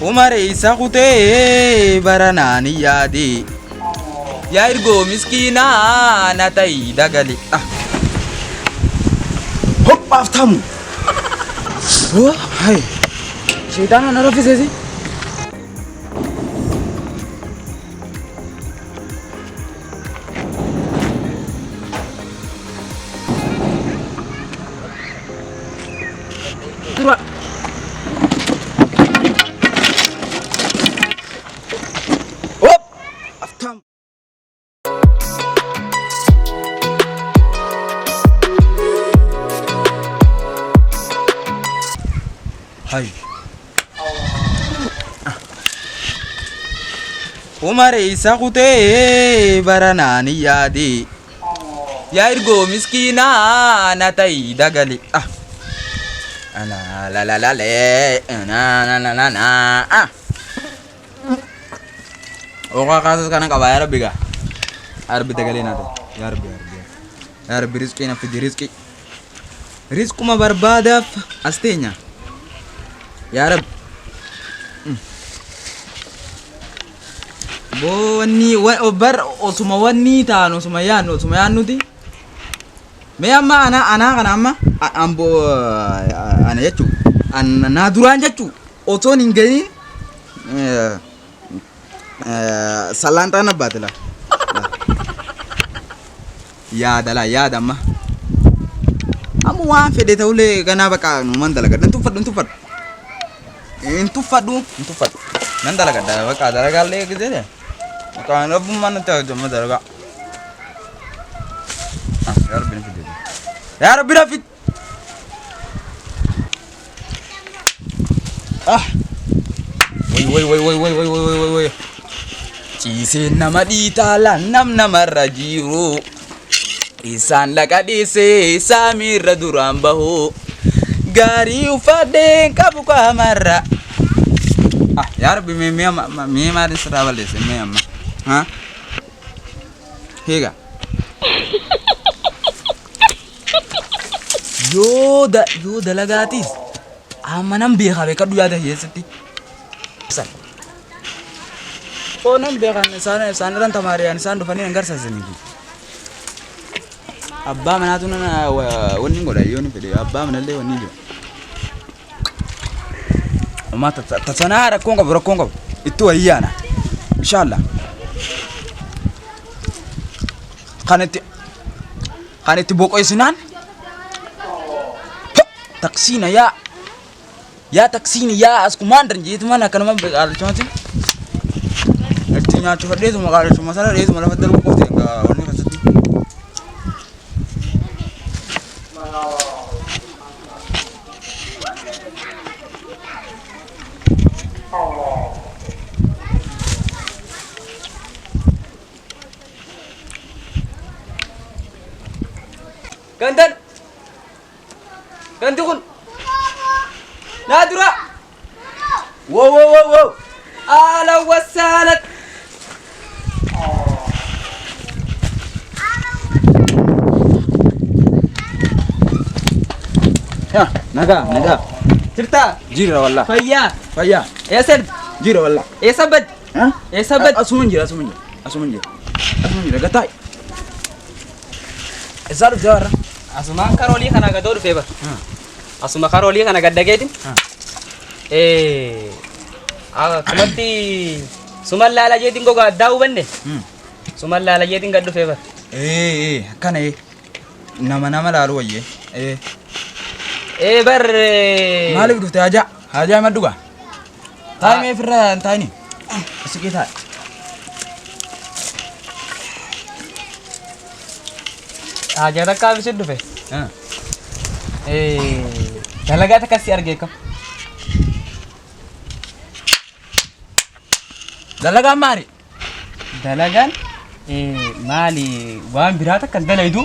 Umar isa kutee baranaan hin yaade. Yaa ergoo miskiinaa na ta'i dagale. Ah. Hophaaf tamu. Oh, hai. Sheexaana na raffisee si. Dura. Hop. Aftamu. Hai. Umar isa kutee baranaan hin yaade. Yaa ergoo miskiinaa na ta'i dagale. Ah. Ana la la la le na na na na na. Ah. Oqa kaasas kana qaba yaa Rabbi gaa. Yaa Rabbi dagalee naa ta'e. Yaa Rabbi yaa Rabbi. Yaa Rabbi rizqii na fidi rizqii. Rizquma barbaadaaf as teenya. Yaa Rabbi. Boo wanni bar osuma wanni ta'an osuma yaannu osuma yaannuti. Mee amma ana anaa kana amma ambo ana jechuu naa duraan jechuu osoon hin gahin salaanxaan abbaate laa. Yaada laa yaada amma. Amma waan fedhe ta'ullee ganaa bakka numan dalagadha. Hin tuffadhu hin tuffadhu. Hin tuffadhu hin tuffadhu. Nan dalagadha bakka dalagaallee gisee bakka rabbummaan natti hojjama dalagaa. Ah, yaa Rabbi na fide. Yaa Rabbi na fide. Ah. Way way way way way way way way way. Ciiseen nama dhiitaa laan nam namarra jiru. Isaan laqa dhiisee saamiirra duraan bahu. Gaarii uffadheen qabu qaamarra. Ah, yaa Rabbi mee mee amma mee maalin sirraa balleesse mee amma. Ha? Hiika. Yoo da yoo dalagaatiis amma nan beekaa beekadhu yaada keessatti. San. Oo nan beekan isaan isaan irraan tamaariyaan isaan dhufanii nan garsaasanii. Abbaa manaatu nan wanni godha yoo ni fedhe abbaa manallee wanni jira. Umaa tasanaa rakkoon qabu rakkoon qabu itti wayyaana inshallah. Kan itti kan itti boqoysinaan taksiina yaa yaa taksiini yaa as kumaandan jeetumaan akkanuma qaalachumatti itti nyaachifadheetuma qaalachuma sana dheetuma lafa darbu qofti wanni keessatti. Gandan! Ganti kun! Naa dura! Wow wow wow wow. Ahlan wasaalan! Yaa nagaa nagaa. Jirtaa? Jira wallah. Fayyaa? Fayyaa. Eessa jirta? Jira wallah. Eessa badde? Ha? Eessa badde? Asuma jira asuma jira asuma jira asuma jira gataa. Eessaa dhufte warra? Asumaan karoolii kana gadoo dhufee bara. Asuma karoolii kana gad dhageetin. Akkumatti suman laala jeetiin gogaa addaa hubanne. Suman laala jeetiin gad dhufee bara. Ee akkana ee nama nama laalu wayyee. Ee Ee bar. maaliif dhufte haajaa haajaa maddu gaa? Taa'i mee ofirra hin taa'ini. Siqii taa'i. Haajaa takkaa bisit dhufe. Dalagaa takka si argee kam. Dalagaan maali? Dalagaan maali waan biraa takka hin dalaydu.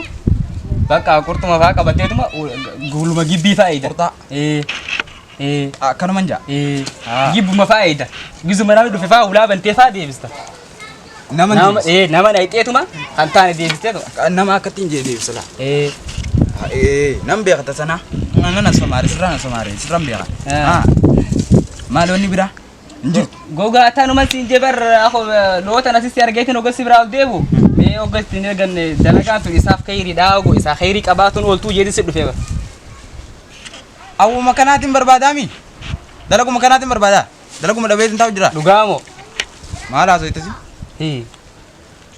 Bakka qurxuma fa'aa qabatteetuma guluma gibbii fa'aa eeyda. Qurxaa? Akkanuman jaa. Gibbuma fa'aa eeyda. Gizuma namni dhufe fa'aa ulaa bantee fa'aa deebista. Nama Nama nama dhayxeetuma kan taane deebisteetuma. Nama akkatti hin deebisa laa. Nan beekta sana. Nan as samaare sirraan as samaare sirraan beeka. Maali wanni biraa? Hin jirtu. Gogaa tanuma siin jee bar loota nasitti argeetiin ogessi biraa ol deebu. Mee ogessi hin erganne dalagaan tun isaaf khayriidha ogo isaa khayrii qabaatuun ooltuu jeeti si dhufee bar. Awwuma kanaatiin barbaadaami. Dalaguma kanaatiin barbaadaa. Dalaguma dhabeetiin taa'u jira. Dhugaa moo? Maal haasofte si?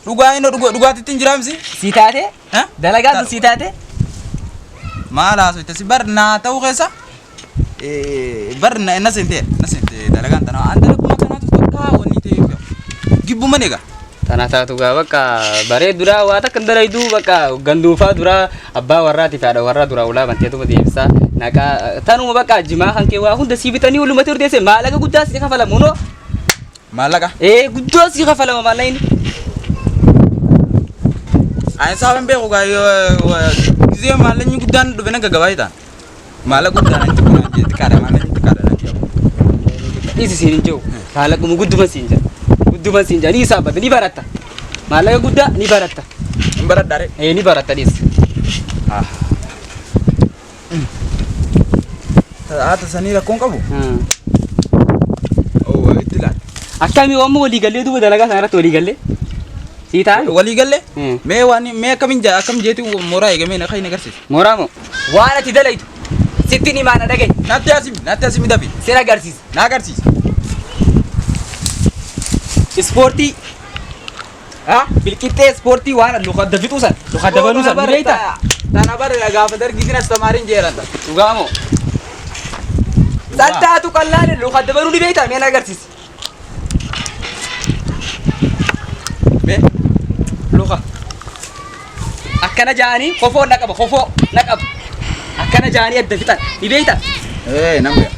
Dhugaa inni dhugaatitti hin jiraamsi? Si taate? Eh? Dalagaan tun si taate? Maal haasofte si bar naa ta'uu keessa bar na seente na seente dalagaan tana an dalaguma kanaatu takka wanni ta'e gibbuma eega. Tana taatu gaa bakka bareedduudha waa takka hin dalayduu bakka ganduufaa duraa abbaa warraatiif haadha warraa duraa ulaa banteetuma deebisaa naqaa tanuma bakka jimaa kan kee waa hunda sii bitanii walumatti hordeesse maallaqa guddaa sii kafalamu noo. Maallaqa. Ee guddaa sii kafalama maallaqni. Ani saafin beeku gaa gisee maallaqni guddaan dhufe nan gaggabaa jitaan. Maallaqa guddaan hin xiqqaadha xiqqaadha maallaqni xiqqaadha nan jedhu. Dhiisi siin hin jiru maallaquma gudduma siin jira gudduma siin jira ni saabbata ni baratta maallaqa guddaa ni baratta. Hin baradhaare. Ee ni baratta dhiisi. Haata sanii rakkoon qabu. Itti ilaali. Akkamii amma walii gallee duuba dalagaa sana irratti walii gallee? Sii taa'e? Walii gallee? Mee waan mee akkamiin jaa akkam jeeti mooraa eegamee na kan agarsiisa. Mooraa moo? Waan ati dalaytu sitti ni maana dhagaye. Natti asimi natti asimi dafi. Sin agarsiisa. Na agarsiisa. Ispoortii. Bilqixxee ispoortii waan luka dafixuu san luka dabaluu san ni beektaa? Tana bara gaafa dargiitiin as tamaariin jeeranta. Dhugaa moo? Saltaatu qallaale luka dabaluu ni beektaa? Mee na agarsiisi. Mee Luka. Akkana jaanii kofoo na qaba kofoo na qaba. Akkana jaanii adda fixan ni beektaa? Ee nan beeka.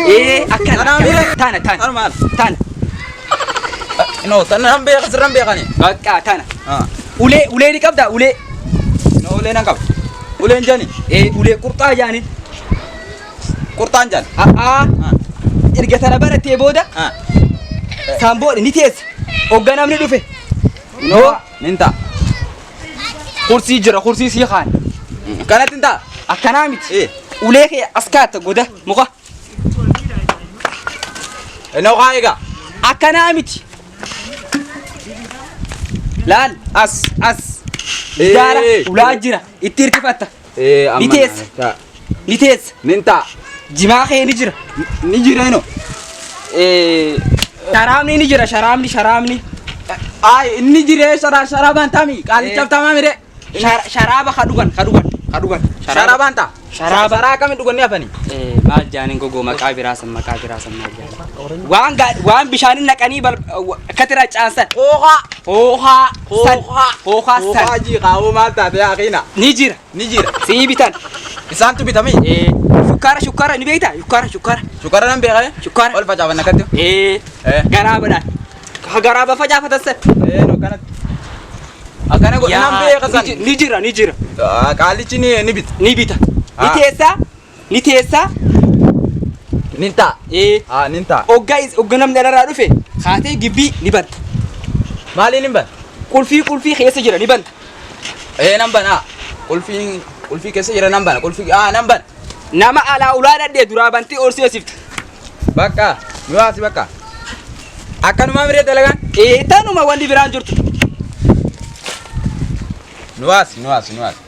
Ee akkana akkana tana tana Tana maal? tana No tana nan beeka sirran beekani. bakka tana. Ulee ulee ni qabdaa ulee. No ulee nan qaba. Uleen jani. Ee ulee qurxaa jaanii. Qurxaan jani. A'aa erga tana barattee booda saanboodhi ni teessa. Hogga namni dhufe. No nin ta'a. Kursii jira kursii sii kaan. Kanatti hin ta'a. Akkanaa miti. Ee. Ulee kee as kaatta goda muka. No kaa egaa. Akkanaa miti. Laal as as. Daara ulaa jira itti hirkifatta. Ee amma. Ni teessa. Ni teessa. Nin ta'a. Jimaa kee ni jira. Ni jira ino. Sharaabni ni jira sharaabni sharaabni. Ay inni jire shara sharaabaan taami qaalichaaf taamaa mire. Sharaaba ka dhugan ka dhugan ka dhugan. Sharaabaan ta'a. Sharaaba. Sharaa akkamiin dhuganii hafanii? Maal jaaniin gogoo maqaa biraa san maqaa biraa san maal jaaniin. Waan waan bishaanin naqanii akkatira caansan. Hooqaa. Hooqaa san. Hooqaa san. Hooqaa jiiqaawuu maal taate yaaqina. Ni jira. Ni jira. Sii bitan. Isaantu bitamii? Shukkaara shukkaara ni beektaa? Shukkaara shukkaara. Shukkaara nan beekame? Shukkaara. Ol facaafanna akkatti. Garaabadhaan. Garaaba facaafatan san. Ee no kanatti. Akkana godhe nan beeka san. Ni jira ni jira. Qaalichi ni bita. Ni bita. Ni teessaa. Ni teessaa. Nin ta'a. Nin ta'a. Hoggaa hogga namni alarraa dhufe haatee gibbii ni banta. Maaliin hin banta? Qulfii qulfii keessa jira ni banta. Ee nan bana. Qulfii qulfii keessa jira nan bana. Qulfii nan bana. Nama alaa ulaa dhadhee duraa bantee ol seesifta. Bakka nu haasi bakka. Akkanumaa miree dalagaan? Ee tanuma wanni biraan jirtu. Nu haasi nu haasi nu haasi.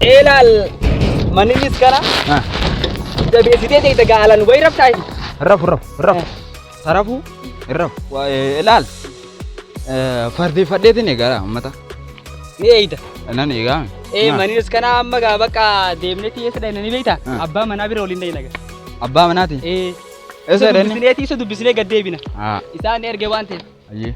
Ilaal manni kana jabeessitee ta'e gaalan wayi rabtaa Rafu rafu rafu. Sarafu rafu. Ilaal fardeeffadheetiin eegaa uummata. Ni eeyda. Nan eegaa. Ee manni kana amma gaa bakka deemnee tiyeessa dhayna ni beektaa? Abbaa manaa bira waliin dhayna gaa. Abbaa manaati? Ee. Eessa dhayna? Dubbisnee tiisa dubbisnee gad deebina. Isaan erge waan ta'eef. Ayyee.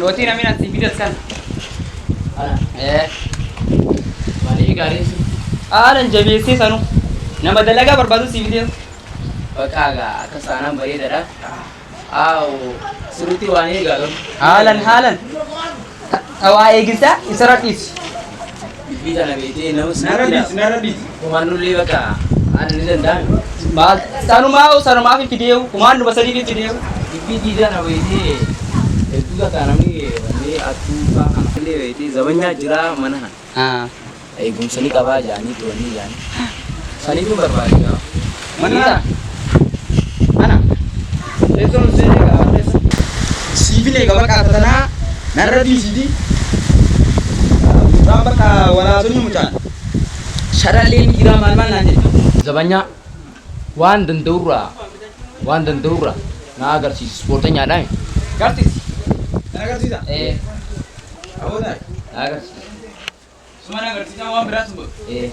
Kunootii namni asii fidas kan. Ana. Eh. Maalii gaarii si? Haalan jabeessee sanu. Nama dalagaa barbaadu sii fidee. Bakka egaa akka saanaan bareedaadha. Aawo sirriitti waan eegaa galu. Haalan haalan. Tawaa eegisaa isarra dhiisi. Dubbii kana beektee nama Narra dhiisi, sirriitti narra dhiisi. Kumaannullee bakka ani ni danda'ame. Maal sanumaa sanumaaf fideewu kumaan dhuma sadii fideewu. Dubbii diidaa na beektee hedduu takka namni wanni attuu fa'aa kana illee beektee zabanyaa jira mana kana. Eegumsa ni qabaa jaanii turanii jaanii. Saniifuu barbaade. Mana kana. Ana. Teessoon seenee qaba teessoo. Siifin eega bakka tanaa narra dhiisiti. Mucaan bakka walaasonni mucaan. Sharalleen jira maal maal naan jedhe. Zabanyaa waan danda'urraa waan danda'urraa na agarsiisu ispoortanyaadhaan. Garsiisi. Na agarsiisa. Eh. Aboota. Na agarsiisu. Suma na agarsiisa waan biraas hin godhu. Eh.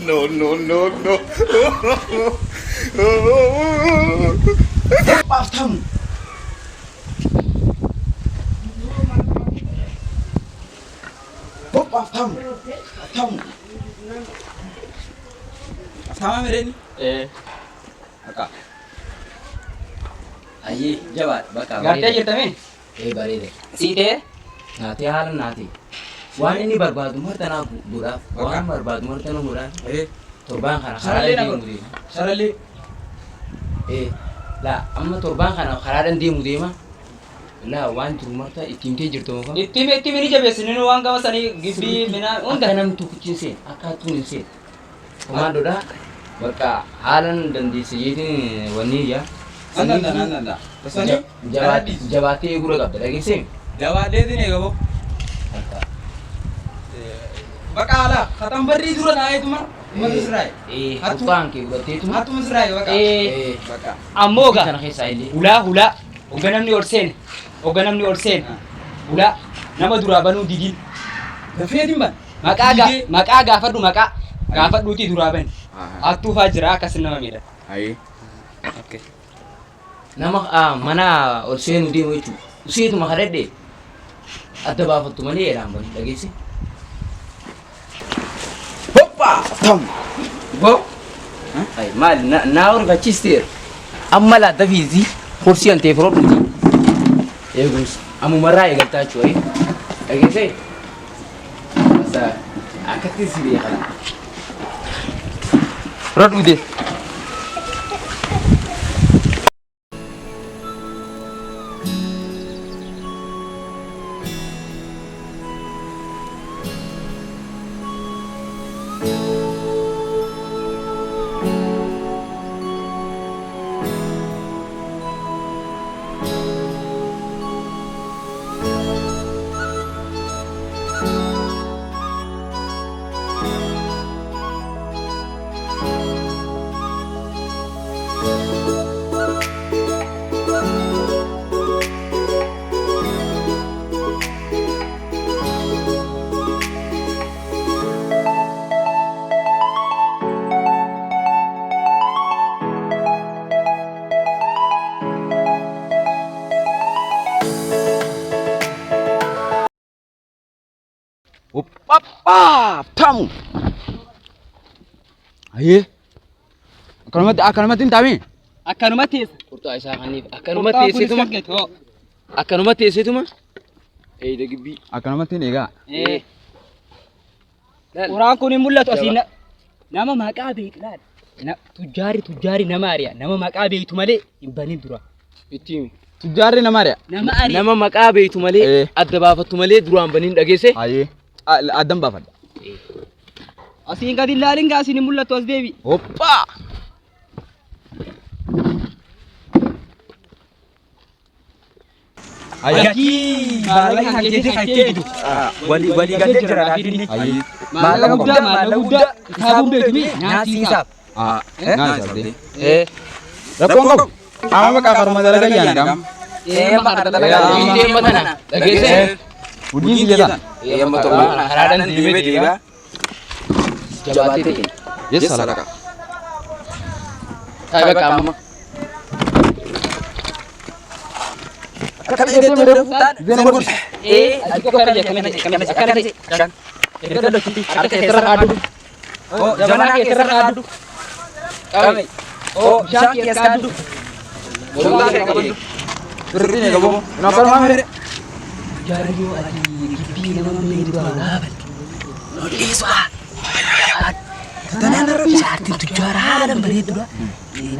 No, no, no, no. Aftamu. Hop aftamu. Aftamu. Aftama mereni. Eh. Akka. Ayyee jabaadha bakka Gartee jirtamiin. Eh bareeda. Siitee. Naatee haala naatee. Waan inni barbaadu marta naa godhaaf. Waan barbaadu marta na godhaaf. Eh. Torbaan kana Sharallee na karaadhaan godhu. deemu deema. Sharallee. Eh. Laa amma torbaan kana karaadhaan deemu deema. Laa waan jiru marta itti himtee jirtu muka. Itti himi itti himi ni jabeessi nu waan gama sanii gibbii minaa hunda. Akka namni tokkichi hin seene akka hattuun hin seene. Komaandoodha. Bakka haalan dandeesse jeetiin wanni ijaa. Nan danda'a nan danda'a. Tasanii. Jabaatee eeguu qabda dhageessee. Jabaadheetiin eega boo. Bakka alaa katan barrii dura taa'eetuma ummata Israa'el. Eh, Hattuu. qophaan kee godhatteetuma. Hattuma Israa'el bakka. Eh. Bakka. Ammoo gaa. Kana keessaa illee. Hulaa hulaa. Hogga namni ol seene. Hogga namni ol seene. Hulaa nama duraa banuu didiin. Dafeetiin ban. Maqaa gaa Diidee. maqaa gaafadhu maqaa gaafadhuutii duraa bani. Hattuufaa jira akkasin nama miidha. Ayi. Nama mana ol seenuu deemu jechuudha. Useetuma kadhadhe adda baafattu malee eelaan banu dhageesse. Hoppa! Aftamu. Bo. Ay maali naa horfachiisteera. Amma laa dafiizi horsii an ta'e firodhuuti. Eegumsa ammumarraa eegaltaa jechuudha. Dhageesse. Masa akkatti si beekala. Firodhuute. Hoppa! Aftamu. Ayyee. Akkanumatti akkanumatti hin taa'amii? Akkanuma teessa. Qurxaa isaa kaniif akkanuma teesseetuma akkanuma teesseetuma. Eeyida gibbii. Akkanumatti hin eegaa. Eh. Qoraan kun hin mul'atu asii nama maqaa beektu laal. Tujjaarri tujjaarri nama ari'a. Nama maqaa beektu malee hin banin dura. Itti himi. Tujjaarri nama ari'a. Nama ari'a. Nama maqaa beektu malee Eh. adda baafattu malee duraan baniin dhageesse. Ayyee. Addan baafadha. Asiin gadi ilaalin gaa asiin hin mul'atu as deebi. Hoppa! Gatii maallaqa kan keetii kan keetu. Walii walii galtee jira laafinni. Ayyee. Maallaqa guddaa maallaqa guddaa kitaabuun beektu nyaasiisaaf. Naa isaaf. Eh. Rakkoon qabu. Amma bakka karuma dalagaa yaani gam. Eh amma kana dalagaa. Hojiin deema tana dhageesse. Hojiin biyya tana. Eh amma torbaan kana karaadhaan deemee deema. Jabaatee ta'e. Yes salaka. Taa'ee bakka amma. Akkana eegattee miree zeena godhu. Ee, akkana jee, akkana jee, akkana jee, akkana jee. Shan. Erga dhokitti harka keessarra kaaddu. Oo Jabanaa keessarra kaaddu. Qabe. Oo, bishaan keessa kaaddu. Bollaa kee qabadhu. Birriin eegamu. Nama miree. Jaariyoo ati gibbii nama meedu laabalte. Jaartiin tujjaara haalaan bareeddudha.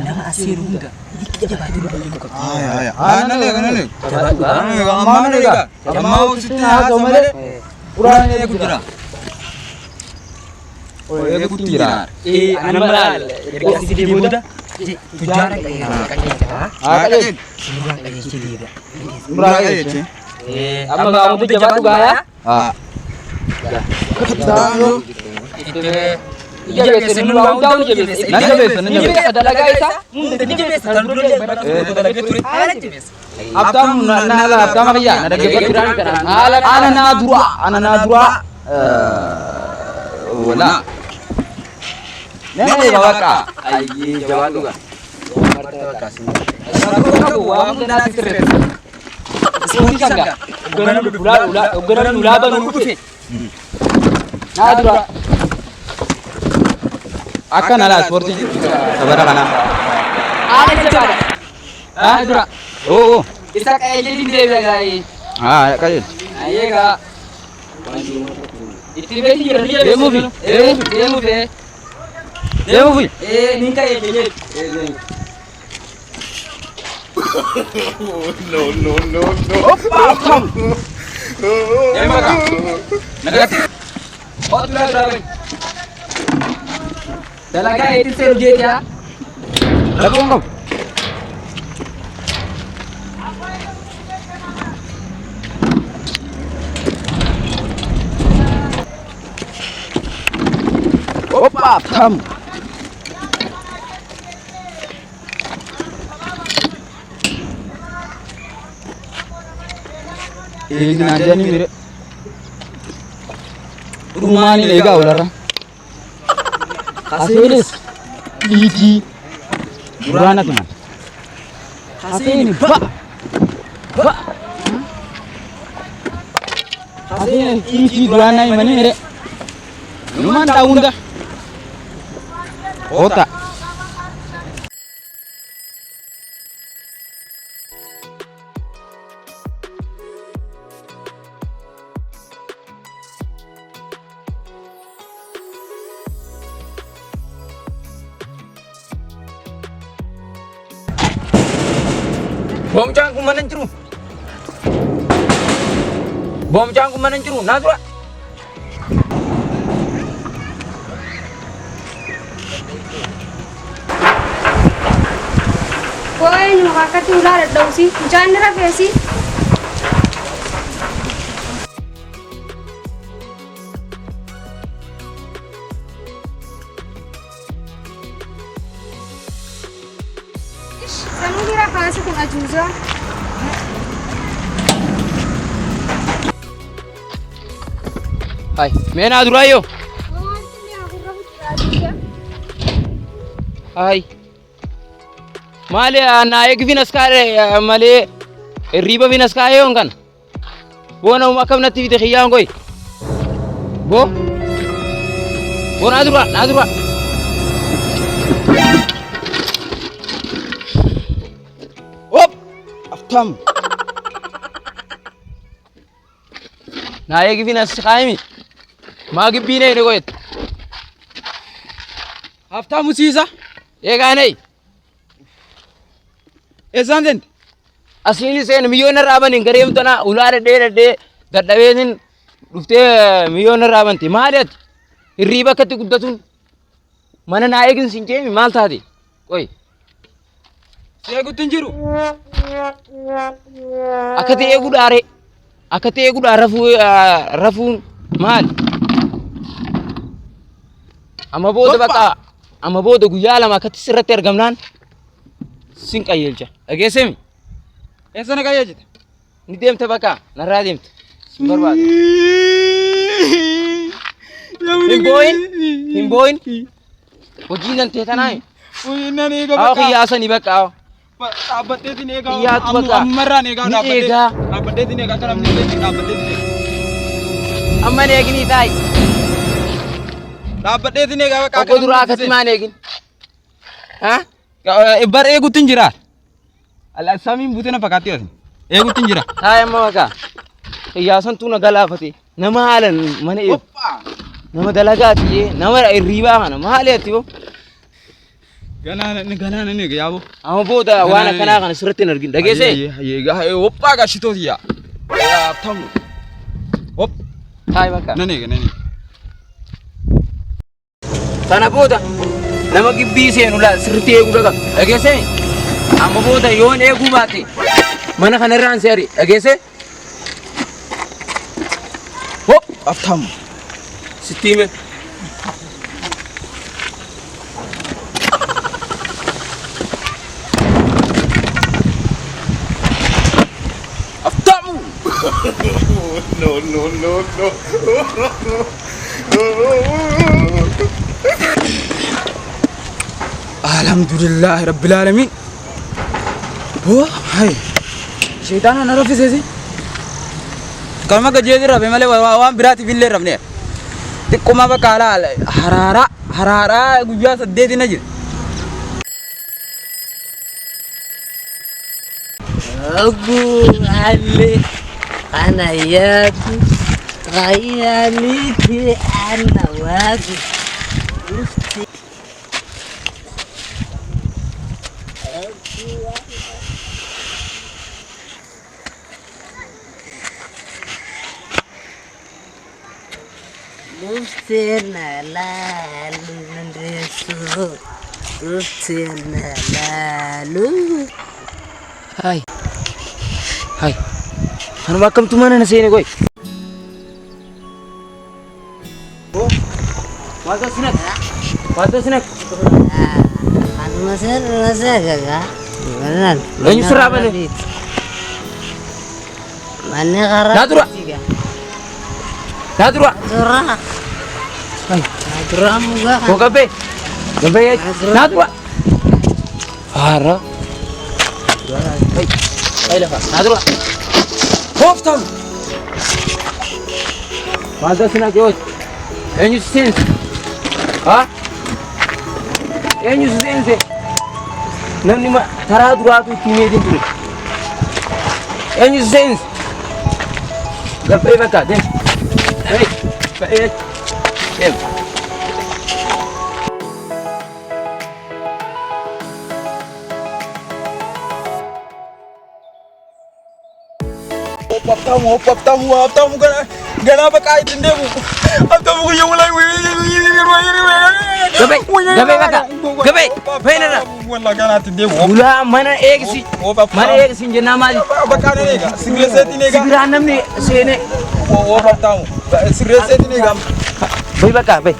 Nama aseeru hunda liqii jabaatee dhufa liqii qabdi. Haa nan eega nan eega. Ammaa nan eega. Ammaa sitti haasa'u malee uraan eegu jira. Eegutti jira. Ee, ana malaal erga asii deemuu booda tujjaara qajeelcha. Haa qajeelche. Suuraan qajeelchee deebi'a. Suuraa qajeelche. Amma gaafatu jabaatu gaayaa. Haa. Ija jabeesse nu waa hundaa nu jabeesse. Nan jabeessa nan Ni jabeessa. beeka dalagaa isaa hunda ni jabeessa. Kan durallee baratu dalagee ture. Haala jabeessa. Abdaam na na abdaam kiyya na dhaggeeffatu Haala ana naa dura ana naa dura Wala. Nene bakka. Ayyee jabaatu gaa. Waa hunda naatti sirreessa. Ispoortii sangaa. Hoogganaan ulaa banuu dhufe. Naa dura. akkana laa ispoortiin sabara kana. Haala jabaadha. Naa dura. Oo oo. Isa qajeelchee deebi'a gaa'ee. Haa qajeelche. Ayyee gaa. Itti beekti jira ni jabeessa. Deemuufi. Deemuufi. Deemuufi. Deemuufi. Ee ni qajeelche jechuudha. No, no, no, no. Deemu bakka. Nagatti. Otu naa dura bari. Dalagaa eetti seenu jeetii Rakkoon qabu. Hoppa tam. Eegna jani mire. Rumaani eegaa olarra. Haseenis dhiitii duraana tuman. Haseeni ba ba. Haseeni dhiitii duraana himanii mire. Numaan taa'uunda. Oota. Boomcaan kun mana hin jiru. Boomcaan kun mana hin jiru. Naa dura. Waa'ee nu akkatti ulaa dadhabsi mucaan ni rafeesi. Sammuu bira kaase kun ajuuzaa. Hai, mee naa duraayyoo. Hai. Maali naa eegifin as kaa'e malee hirriiba fin as kaa'e yoon kana. Boo nama akkam natti fide kiyyaan koyi. Boo. Boo naa dura naa dura. Hop. Aftam. Naa eegifin as kaa'emi. Maa gibbiin eeyne koyet. Haftamu siisa. Eegaanee. Eessaan seente? Asiin seen miyyoon irraa banin gareem tana ulaa dhadhee dhadhee dadhabeetin dhuftee miyyoon irraa bante maali ati hirriiba akkatti guddatuun mana naa eegin sin jeemi maal taate qoy Si eegutti hin jiru. akkatti eeguudhaare akkatti eeguudhaa rafuu rafuun maali amma booda bakka amma booda guyyaa lama akkatti sirratti argamnaan sin qajeelcha dhageessemi Eessa na qajeelchite? ni deemte bakka narraa deemte sin barbaadu. Hin boo'in hin boo'in hojii nan ta'e tanaa Nan eega Awa bakka. kiyyaasanii bakka awa. Dhaabbatteetiin eegaa. Xiyyaatu bakka. Ammarraan eegaa Ni dhaabbattee. eegaa. Dhaabbatteetiin eegaa akka namni illee dhaabbatteetiin eegaa. Amma hin eeginii taa'i. Dhaabbatteetiin eegaa bakka. Obbo duraa akkatti maan eegin? Ha? Bar eeguutti hin jira. Samiin buutee na fakkaatti yoo eeguutti hin jira. Taa'i amma bakka. Xiyyaasantuu na galaafate. Nama haalan mana eegu. Nama dalagaati nama hirriibaa kana maali ati hoo? Ganaana ganaana ni eega yaaboo. Amma booda waan akkanaa kana sirriitti hin argin. Dhageessee? Hoppaa gashitooti yaa. Yaa tamu. Hop. Taa'i bakka. Nan eega nan eega. Kana booda nama gibbii seenu laa sirriitti eeguu dhaqa. Dhageessee? Amma booda yoon eeguu baate mana kanarraan si ari. Dhageessee? Hop. Aftamu. Sitti hime. Aftamu. No, no, no, no. Alhamdulillahi rabbil alamin. Oh, hai. Shaytaana na raffiseesi. Kanuma gajeeti rafe malee waan biraatiif illee rafne. Xiqquma bakka alaala haraaraa haraaraa guyyaa saddeeti na jira. أبو علي أنا ياكو غياليتي أنا واقف. Dhufteenna laalu dandeessu. Dhufteenna laalu. Hai. Hai. Kanuma akkamtu mana na seene goy? Maaltu sinak? Maaltu sinak? Kanuma sirra seegagaa. Eenyu sirraa bane? Manni karaa. Naa dura. Naa dura. Dura. Hai. Dura muka. Koo gabbee. Gabbee. Naa dura. Haara. Hai. Hai lafa. Naa dura. Hooftamu. Maaltu sinak yoo? Eenyu si seense? Ha? Eenyu si seense? Namni taraa duraatu itti himeetiin ture. Eenyu si seense? Gabbee bakka deem. Hey. Ba'ee. Deem. Hop aftamu hop aftamu aftamu gana ganaa bakka ittiin deemu. Aftamu guyyaa walaa. Gabbee. Gabbee bakka. Gabbee. Fayyinarra. Walaa ganaa ittiin deemu. Ulaa mana eegsi. Mana eegsi hin jennaa maali? Bakka nan eega. Sirreesseetiin eega. Sibiraa namni seenee. Hop aftamu. Sirreesseetiin eega. Bai bakka bai.